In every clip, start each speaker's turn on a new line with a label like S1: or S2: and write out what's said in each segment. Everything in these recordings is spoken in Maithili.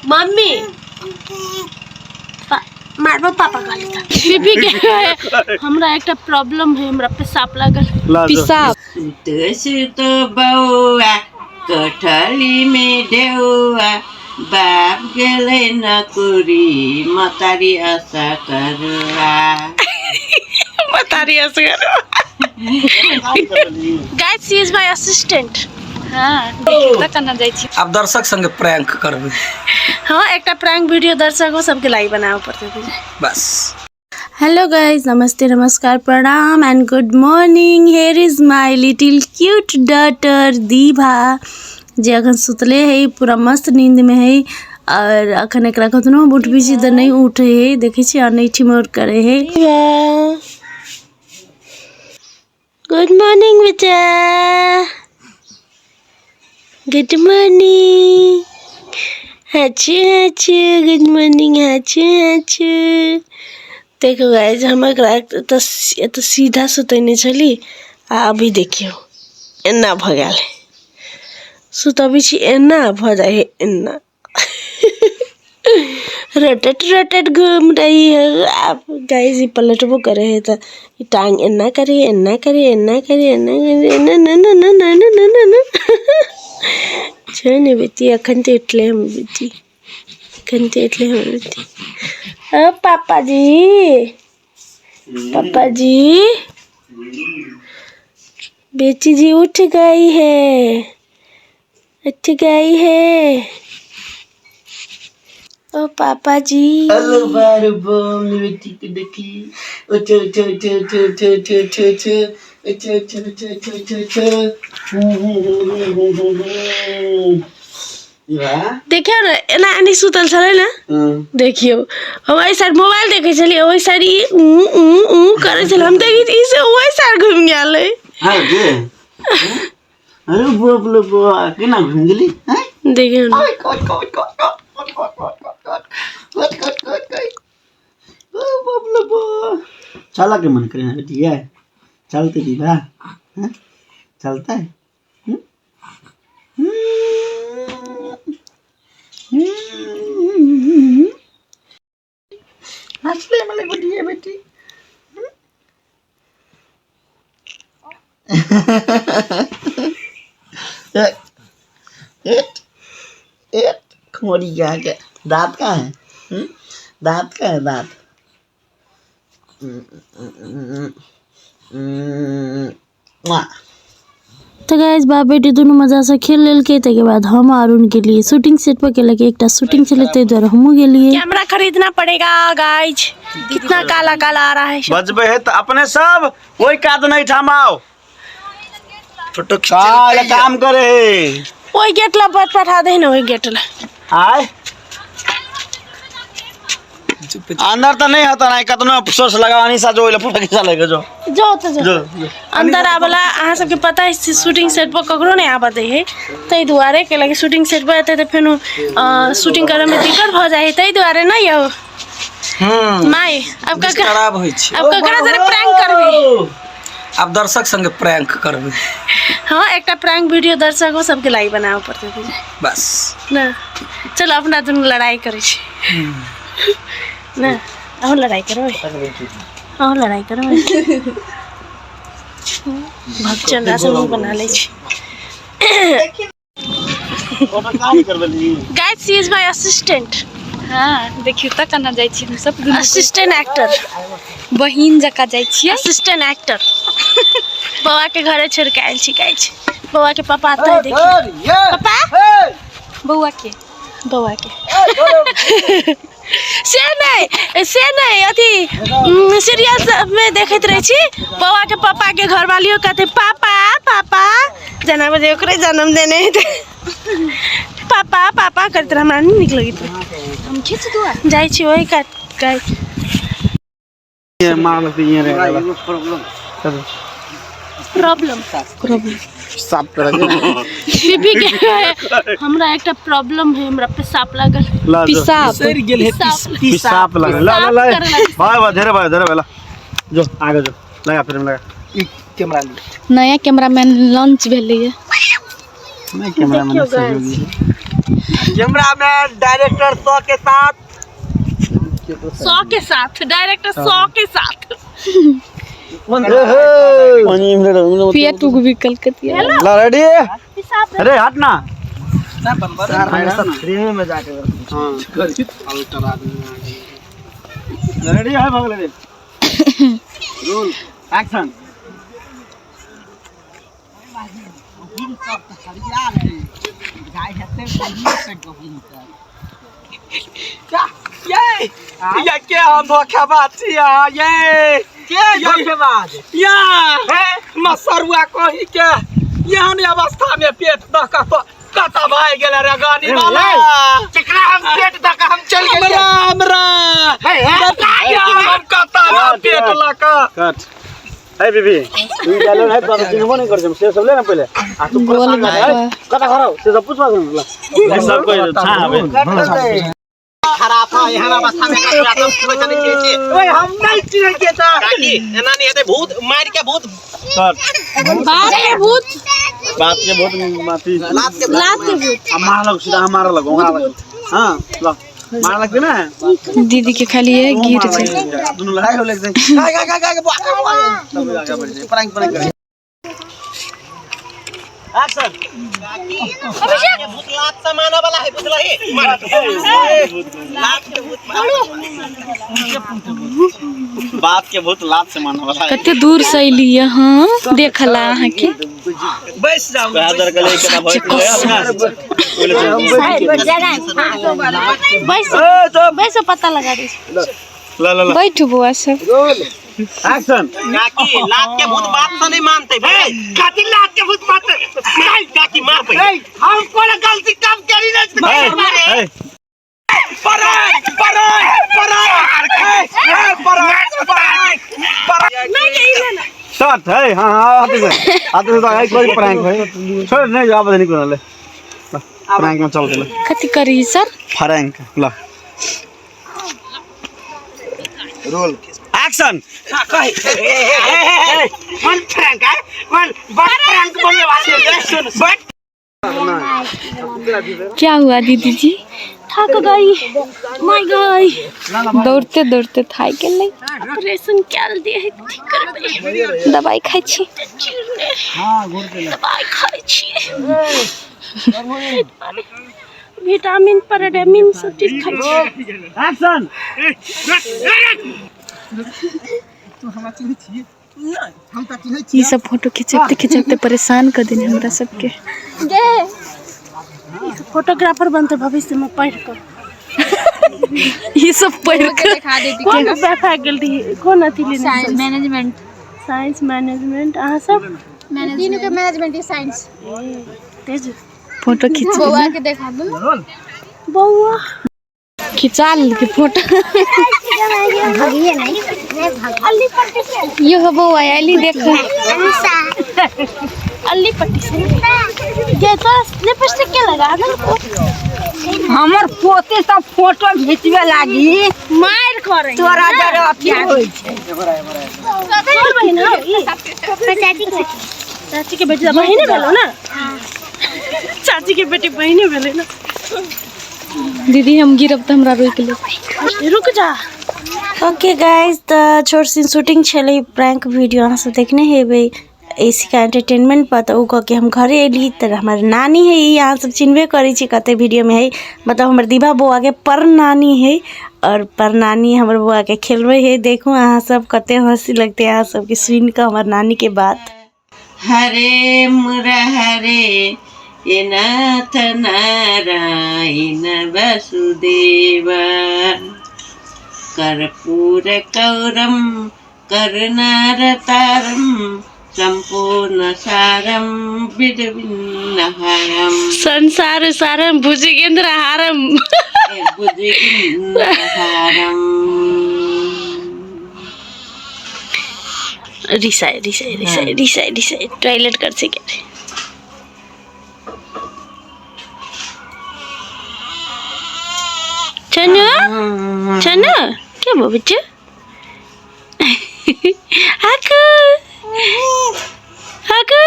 S1: मम्मी मारबो पापा गाली त बीबी के हमरा एकटा प्रॉब्लम है, हमरा पेशाब लागल।
S2: पिसाब
S3: सुत सुत बौआ कठली में ढेउआ, बाप गेलै नकुरी मतारी आशा करुआ।
S1: मतारी आशा करुआ। Guys, she is my assistant.
S2: हाँ, देखियौ तऽ केना जाइ छी।
S4: आब दर्शक संगे प्रैंक करबै।
S1: हाँ, एकटा प्रैंक वीडियो दर्शको सबके लाइव बनाबऽ पड़तै।
S4: बस।
S1: हेलो गाइज, नमस्ते, नमस्कार, प्रणाम and good morning. Here is my little cute daughter Diva, जे अखन सुतले है, पूरा मस्त नींद में है। और अखन एकरा कतनो हम उठबै छी तऽ नहि उठै है। देखै छी अनैठी मोर करै है। गुड मॉर्निंग बेटा, गुड मॉर्निंग। हाचू हाचू, गुड मॉर्निंग, हाचू हाचू। देखो गाइज, हम एकरा एतऽ सीधा सुतैने छली आ अभी देखियौ एना भऽ गेल। सुतबै छी एना भऽ जाइ है, एना रोटेट रोटेट घूम रही है। आप गाइस, ई पलटबो करे है तऽ ई टांग एना करे, एना करे, एना करे, एना करे, एना ना ना ना ना ना ना ना ना छै ने बेटी। अखन तऽ उठले हम बेटी, अखन तऽ उठले हम बेटी। ओ पापा जी, पापा जी, बेटी जी उठ गई है, उठ गई है। ओ पापा जी।
S3: हेलो बार बम बेटी के देखी। उठो उठो उठो उठो उठो उठो उठो उठो उठो उठो उठो उठो उठो उठो।
S1: देखियौ ने, एना एनी सुतल छलै ने। देखियौ, हम एहि साइड मोबाइल देखै छलियै, ओहि साइड ई ऊ ऊ ऊ करै छलै। हम देखै छी ई से ओहि साइड घुमि गेल है।
S3: हाँ जे अरे बाप रे बाप, केना घुमि गेली हैं?
S1: देखियौ ने।
S3: चला के मन करे बेटी है, चलते दीवा हैं? चलता है। हंसले मले बेटी है बेटी। एट एट खोरी क्या के दांत कहाँ है? दांत कहाँ है? दांत।
S1: तऽ गाइस, बाप बेटी दुनू मजासँ खेल लेलकै। ताहिके बाद हम अरुण गेलियै शूटिंग सेट पर, केलक एकटा शूटिंग छलै, ताहि दुआरे हमहूँ गेलियै। कैमरा खरीदना पड़ेगा गाइस, कितना काला काला आ रहा है।
S5: बजबे है तऽ अपने सब ओहि कात नहीं ठाम आओ।
S4: फोटो
S5: का काम करे है।
S1: ओहि गेट ला बट पठा दे ने, ओहि गेट ला।
S5: आय अंदर तो नहीं होता ना, कतनो अफसोस लगावानी सा जो फोटो खिंचा लेके जो।
S1: जो तो जो
S5: जो जो।
S1: अंदर आबला अहाँ सबके पता है शूटिंग सेट पर ककरो नहीं आबऽ दै है, ताहि दुआरे कैलाकि शूटिंग सेट पर एतै तऽ फेनो शूटिंग करऽमे दिक्कत भऽ जाइ है, ताहि दुआरे नहि यौ। माय, अब ककरा
S4: खराब होइ छै।
S1: अब ककरा जरे प्रैंक करबै?
S4: आब दर्शक संगे प्रैंक करबै।
S1: हाँ, एकटा प्रैंक वीडियो दर्शको सबके लाइव बनाबऽ पड़तै।
S4: बस
S1: ना, चलो अपना दुनू लड़ाई करै छी ना। अहूँ लड़ाई करबै, अहूँ लड़ाई करबै। भगचंदा से मुँह बना लै छी। Guys, she is my assistant.
S2: हाँ, देखियौ तऽ केना जाइ छी हमसब दुनू।
S1: Assistant actor.
S2: बहिन जकाँ जाइ छियै।
S1: Assistant actor. बौआ के घरे छोड़ के आयल छी गाइस। बौआ के पापा आता है, देखिए पापा।
S2: बौआ के
S1: बौआ के से नहीं, से नहीं, अथी सीरियल में देखैत रहै छी, बौआ के पापा के घरवालियो कहते पापा पापा, जेना बजे ओकरे जन्म देने हेतै, पापा पापा करैत रहै। हमरा नहि नीक लगैत रहै।
S2: हम खींच दुआ
S1: जाइ छी ओहि कात गाइस। प्रॉब्लम प्रॉब्लम
S5: साफ करे।
S1: बीबी के हमरा एकटा प्रॉब्लम है, हमरा पेशाब लागल।
S2: पिसाब
S4: सड़ि गेल है।
S5: पिसाब लगे ला ला ला।
S1: करे लागी।
S5: भाई भाई, धीरे भाई, धीरे भाई, ला जो आगे जो लगा, फिर लगा।
S4: ई कैमरा लिअ।
S2: नया कैमरामैन लॉन्च भेलैए।
S3: मैं कैमरा मैन
S1: देखियौ
S3: सहयोगी।
S4: कैमरामैन डायरेक्टर 100 के साथ,
S1: 100 के साथ, डायरेक्टर 100 के साथ।
S2: पिया टूक भी कलकतिया।
S5: ला रेडी। अरे हट ना
S4: सर, फ्री में जाके
S5: रेडी है भगले रे। Roll action.
S4: ये ये के हम धोखेबाज छियै, ये के धोखेबाज या मसरुआ कही के एहन अवस्था में पेट दह के तो कत भाग गेल रे गानी वाला।
S3: केकरा हम पेट दऽ कऽ हम चलि गेलियै?
S4: राम राम हम कत पेट लऽ कऽ।
S5: कट। ए बीबी तू गेलो है तो चिन्हबो नहीं कर से सब ले ना पहले आ तू परेशान कर है कता खराब से सब पूछवा ला ये सब कोई छा हवे
S3: खराब है एहन अवस्था में एकरा तुरंत कोई नहीं चिन्है छियै।
S4: ओए हम नहीं चिन्है छियै तऽ।
S3: काकी एना नहि हेतै, भूत मारि के भूत
S5: कट।
S1: बाप के भूत,
S5: बाप के बहुत माफी
S3: लात के
S1: लात के भूत।
S5: आ मार लग सीधा मार लग वहां लग। हां ल मार लग ना
S2: दीदी के खाली ये गिर छै।
S5: दोनों लड़ाई हो लग जाए।
S4: गाय गाय गाय बुआ बुआ
S5: तब आगे बढ़ जाए प्रैंक प्रैंक करे। एक्शन।
S3: के भूत लात से मारऽ वाला है, बुझलही? लात के भूत मारऽ।
S5: बाप के भूत लात से मारने वाला है।
S2: कते दूर से अयली अहाँ देखला अहाँके।
S4: बैस जाउ।
S5: बेहतर के लिए केना भइत
S1: बैस बैस, पता लगा दी।
S5: ला ला ला
S2: बैठू बौआ सब।
S5: एक्शन।
S3: काकी लात के भूत बाप से नहीं मानते भाई।
S4: काकी लात के भूत मारते।
S3: काकी मार पहिले।
S4: हम कोनो गलती काम करी नहीं।
S5: ए
S4: पराग पराग पराग पराग पराग।
S5: शॉट है। हां हां हाथ से तो एक बार प्रैंक है छोड़ नहीं जवाब देने को ले प्रैंक में चल गेल।
S2: कथी करी सर?
S5: फ्रैंक ल रोल एक्शन।
S4: वन फ्रैंक है वन बट फ्रैंक बोलने वाले बट।
S2: क्या हुआ दीदी जी?
S1: थक गई my गई।
S2: दौड़ते दौड़ते थाकि गेलै।
S1: ऑपरेशन कयल दे है ठीक करबै।
S2: दवाई खाइ छी।
S1: दवाई खाइ छी, विटामिन पैराडामिन सब चीज खाइ छी।
S5: एक्शन।
S2: ई सब फोटो खिंचते खिंचते परेशान कर देने हमरा सबके।
S1: फोटोग्राफर बनते भविष्य में पढ़ कर।
S2: ई सब पढ़ के
S1: कौन फैकल्टी कौन अथी लेने?
S6: Science management.
S1: Science management. अहाँ सब
S6: तीनों के मैनेजमेंट है साइंस।
S1: तेज
S2: फोटो खींच
S6: बौआ के देखा दो।
S1: बौआ
S2: खिंचा लेलकै फोटो। यो हो बौआ आयली देखो।
S1: अल्ली पट्टी से ये तो लिपस्टिक के लगा दो।
S7: हमर पोते सब फोटो घिचबे लागी
S1: मार करे
S7: तोरा जरे अथी होइ छै।
S1: तोर बहिन हौ ई? चाची के बेटी तऽ बहिने भेलौ ना? चाची के बेटी बहिने भेलै ना?
S2: दीदी हम गिरब तऽ हमरा रोकि लेब।
S1: रुक जा। ओके गाइस, तऽ छोट सिन शूटिंग छलै प्रैंक वीडियो अहाँ सब देखने हेबै एसी का एंटरटेनमेंट पर। तऽ ओ कऽ के हम घरे एली तऽ हमर नानी है ई, अहाँ सब चिन्हबे करै छी कते वीडियो में है, मतलब हमर दीपा बौआ के पर नानी है और पर नानी हमर बौआ के खेलबै है। देखू अहाँ सब कते हंसी लगते अहाँ सबके सुनि कऽ हमर नानी के बात।
S8: हरे मुरहरे ये नाथ नारायण वसुदेव कर्पूर कौरम करुणावतारम संपूर्ण सारम विद्विन्नहरम
S1: संसार सारम भुजगेन्द्र हारम
S8: भुजगिन्नहरम।
S1: रिसाए रिसाए रिसाए रिसाए रिसाए टॉयलेट कर से क्या चनु चनु क्या बोल बच्चे हाकू हाकू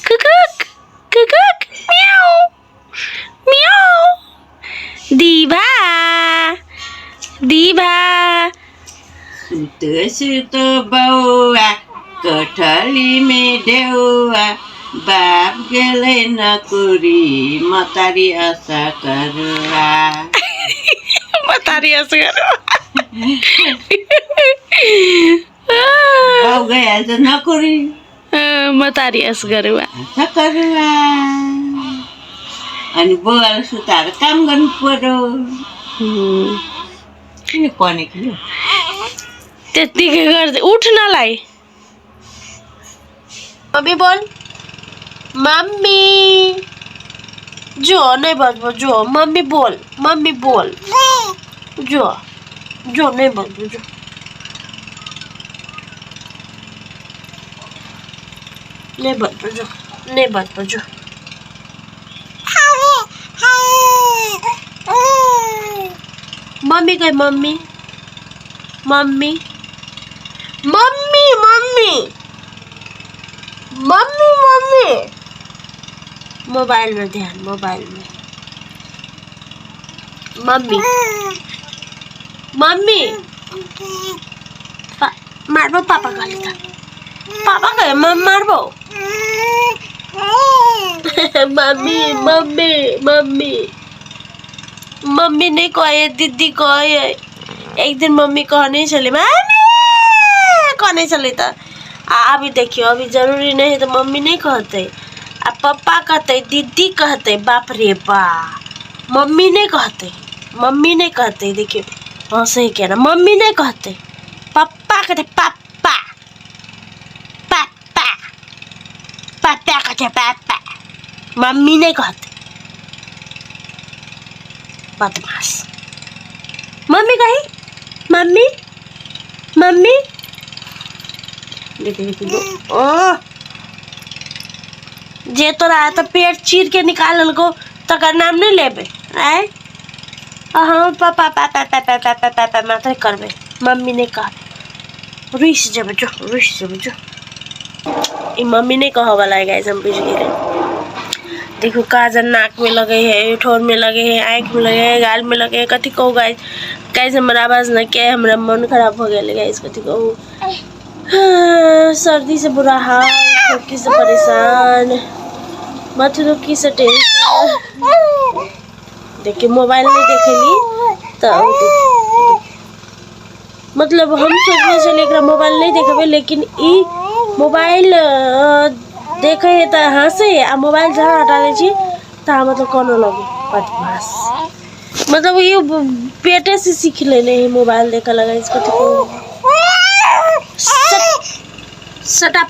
S1: कुकुक कुकुक म्याऊ दीभा।
S8: सुत सुत बौआ कोठली में ढेउआ, बाप गेलै नकुरी मतारी आशा करुआ।
S1: मतारी असगर।
S8: बाउ गइहाल्छ नकुरी,
S1: मतारी असगरुआ।
S8: आशा करुआ। अनि बुवालाई सुताएर काम गर्नु पर्यो। किन कनेको यो?
S1: त्यत्तिकै गर्दै उठ्नलाई। मम्मी बोल, मम्मी जो नहीं बजबो, जो मम्मी बोल, मम्मी बोल, जो जो नहीं बजबो, जो नहीं बजबो, जो नहीं बजबो, जो। मम्मी कहे, mummy mummy mummy mummy mummy mummy. Mobile में ध्यान, मोबाइल में। मम्मी मम्मी मारबो पापा कहले त, पापा कहे मम्मी मारबो। मम्मी मम्मी मम्मी मम्मी नहीं कहे, दीदी कहे। एक दिन मम्मी कहने चले, मम्मी कहने चले त। अभी देखियो, अभी जरूरी नहीं है तो मम्मी नहीं कहते, आ पप्पा कहते, दीदी कहते। बाप रे बा, मम्मी नहीं कहते, मम्मी नहीं कहते। देखियो हाँ सही कह रहा, मम्मी नहीं कहते, पप्पा कहते, पापा पापा पापा कहते, पापा। मम्मी नहीं कहते, बदमाश। मम्मी कही, मम्मी मम्मी। देखो देखो ओ जे तोरा त पेट चीर के निकाललको तकर नाम नहीं लेबे। आय हाँ पापा पापा पापा पापा पापा मात्र करबे, मम्मी नहीं कहबे। रुस जेबे, जो रुस जेबे, जो। ई मम्मी नहीं कह वाला है गाइस, हम बुझ गेले। देखो काजल नाक में लगे है, ठोर में लगे है, आँख में लगे है, गाल में लगे है। कथी कहू गाइस, गाइस हमर आवाज न के हमरा मन खराब हो गेल गाइस। कथी कहू, सर्दी से बुरा हाल, खोखी से परेशान, मथुरुकी से टेंशन। देखिए मोबाइल नहीं देखेली तो मतलब हम सोचने चले एकरा मोबाइल नहीं देखेबे, लेकिन ई मोबाइल देखे है तो हंसे, आ मोबाइल जहाँ हटा दै छी तहाँ मतलब कोनो लगे बदमाश। मतलब ये पेटे से सीख लेने है मोबाइल देखे लगा इसको। शट अप,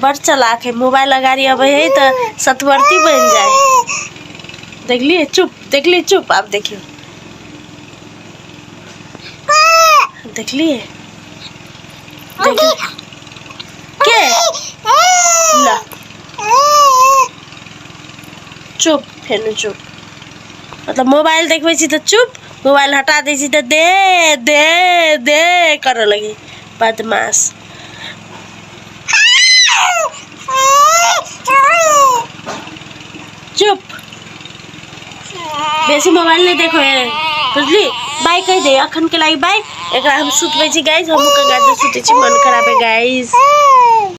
S1: बड़ चलाक है। मोबाइल अगाड़ी अबे है तो सतवर्ती बन जाए। देखलिए चुप, देखलिए चुप। आप देखियो, देखलिए के ला चुप, फेनु चुप। मतलब मोबाइल देखबै छी तो चुप, मोबाइल हटा दै छी तो दे दे दे करे लगी बदमाश। चुप, बेसी मोबाइल नहीं देखो है, बुझली। बाय कह दे अखन के लागि बाय। एकरा हम सुतबै छी गाइस, हमहूँ कंगार सुतै छी, मन खराब है गाइस।